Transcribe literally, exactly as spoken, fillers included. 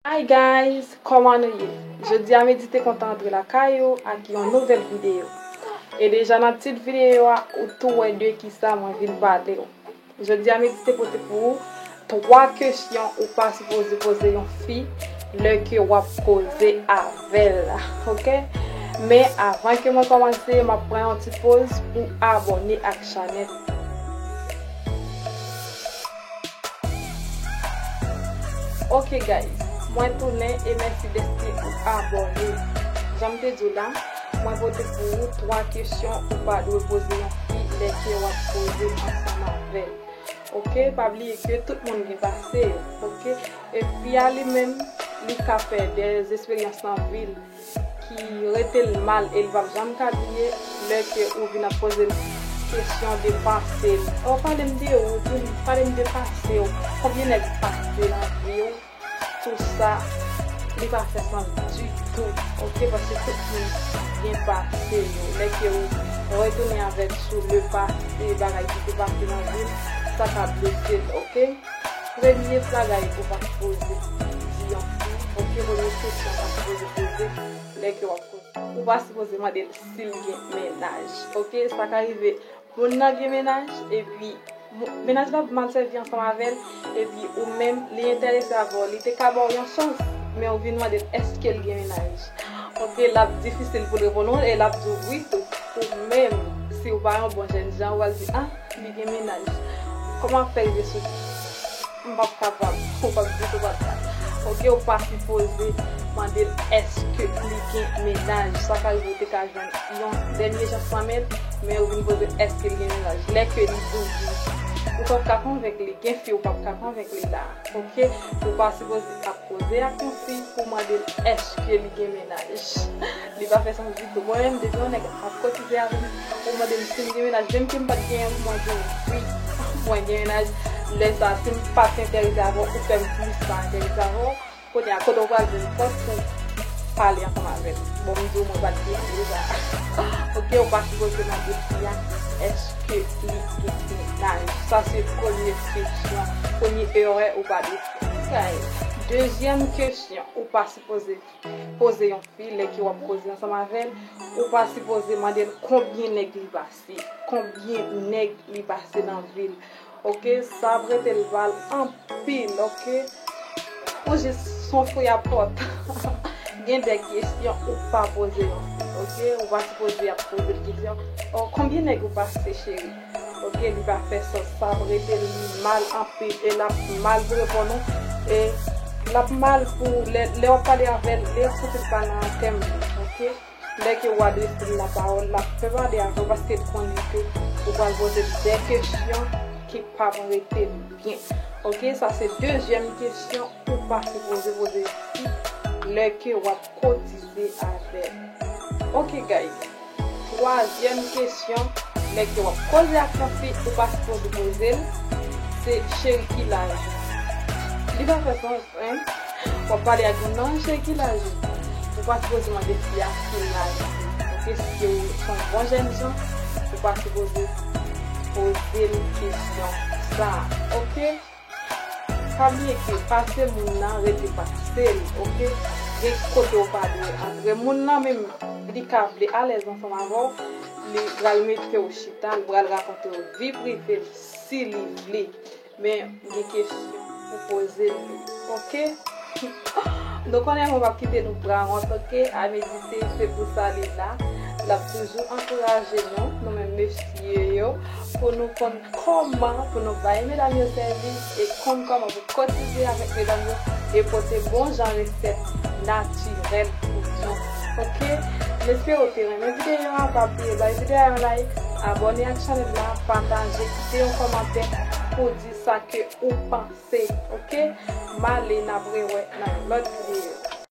Hi guys, kòman nou ye? Jodi a Medite kontan antre lakay ou ak yon nouvèl videyo. E deja nan tit videyo a, ou tou wè de kisa mwen vin pale w. Jodi a Medite pote pou ou twa kesyon ou pa sipoze poze yon fi lè ke w ap koze avè l, oke? Men avan ke mwen kòmanse, m ap pran yon ti poz pou abòne ak chanèl. Ok guys, mwen tounen e mèsi dèske ou abòne. Jan m te di w la, mwen pote pou ou twa kesyon ou pa dwe poze yon fi lè ke w ap koze ansanm avè l. Ok, pa bliye ke tout moun gen pase yo. Ok, e fi a li menm, li ka fè dè esperyans nan vi l ki rete l mal e li p ap janm ka bliye lè ke ou vin ap poze l kesyon de pase l. O, pale m de ou, di m, pale m de pase w. Konbyen nèg pase nan vi w? Tout sa, li pa fè sans ditou, ok? Paske tout moun gen pase yo. Lè ke ou retounen avèk sou le pase, bagay ki te pase nan vi l, sa ka blese l, ok? Premye bagay ou pa sipoze di yon fi, ok? Premye kesyon ou pa sipoze poze lè ke w ap koze. Ou pa sipoze mande l si l gen mennaj, ok? Sa ka rive moun nan gen mennaj, epi mo- mennaj la ap mal sèvi ansanm avè l, epi ou menm, li enterese avè w, li te ka ba w yon chans, men ou vin mande l èske l gen mennaj. Ok, l ap difisil pou l reponn ou, e l ap di w wi tou. Ou menm, si w pa yon bon jènjan, ou pral di, ah, li gen mennaj. Kòman w ap fè rive sou li? M p ap kapab. Ou p ap ditou kapab. Ok, ou pa sipoze mande l èske li gen mennaj. Sa ka rive ou te ka jwenn yon dènye chans nan men l, men ou vin poze l èske l gen mennaj. Lè ke li di w wi, ou p ap ka konvenk li. Gen fi ou p ap ka konvenk li la. Ok, ou pa sipoze ap koze ak yon fi pou mande l èske li gen mennaj. Li pa fè sans ditou. Mwen menm, depi yon nèg ap kotize avè m, ou mande m si m gen mennaj, menm ke m pa t genyen, mwen di w wi, mwen gen mennaj. Lè sa, si m pa t enterese avè w, ou fè m plis pa enterese avè w. Kounye a, kote w pral jwenn fòs pou pale ansanm avè m? Bon, m di w mwen pa t genyen deja. Ok, ou pa sipoze mande fi a èske li gen mennaj. Sa se premye kesyon, premye erè ou pa dwe fè. Ok, dezyèm kesyon ou pa sipoze poze yon fi lè ke w ap koze ansanm avè l, ou pa sipoze mande l konbyen nèg li pase, konbyen nèg li pase nan vi l. Ok, sa ap rete l ba l anpil, ok? Ou jis son fouy a pòt. Gen de kesyon ou pa poze yon fi, ok? Ou pa sipoze ap poze l kesyon, oh, konbyen nèg ou pase, cheri? Ok, li pa fè sans, sa ap rete l mal anpil e l ap mal pou reponn ou. E l ap mal pou lè, lè w ap pale avè l, lè w ap santi l pa nan tèm li, ok? Lè ke w adrese l lapawòl, l ap pè pale avè w paske l konnen ke ou pral poze l de kesyon ki p ap rete l byen. Ok, sa se dezyèm kesyon ou pa sipoze poze fi lè ke w ap kotize avè l. Ok, guys. Twazyèm kesyon, lè ke w ap koze ak yon fi, ou pa sipoze poze l, se cheri ki laj ou? Li pa fè sans, en? W ap pale ak moun nan, cheri ki laj ou? Ou pa sipoze mande fi a ki laj li. Ok, si ke w se yon bon jènjan, ou pa sipoze poze l kesyon sa, ok? Pa bliye ke pase moun nan rete pase l, ok? Gen kote w pa dwe antre. Moun nan menm, li ka vle alèz ansanm avè w, li pral mete w chita, li pral rakonte w vi prive l si li vle. Men gen kesyon pou poze l, ok? Nou konnen mwen p ap kite nou bra wont, ok? A Medite, se pou sa li la. L ap toujou ankouraje nou, nou menm mesye yo, pou nou konn kòman pou nou bay medam yo sèvis e konn kòman pou kotize avèk medam yo e pote bon jan resèt natirèl pou nou. Ok? M espere w te renmen videyo a. Pa bliye bay videyo a yon like, abòne ak chanèl la, pataje, kite yon kòmantè pou di sa ke ou panse. Ok? M ale, n ap rewè nan yon lòt videyo.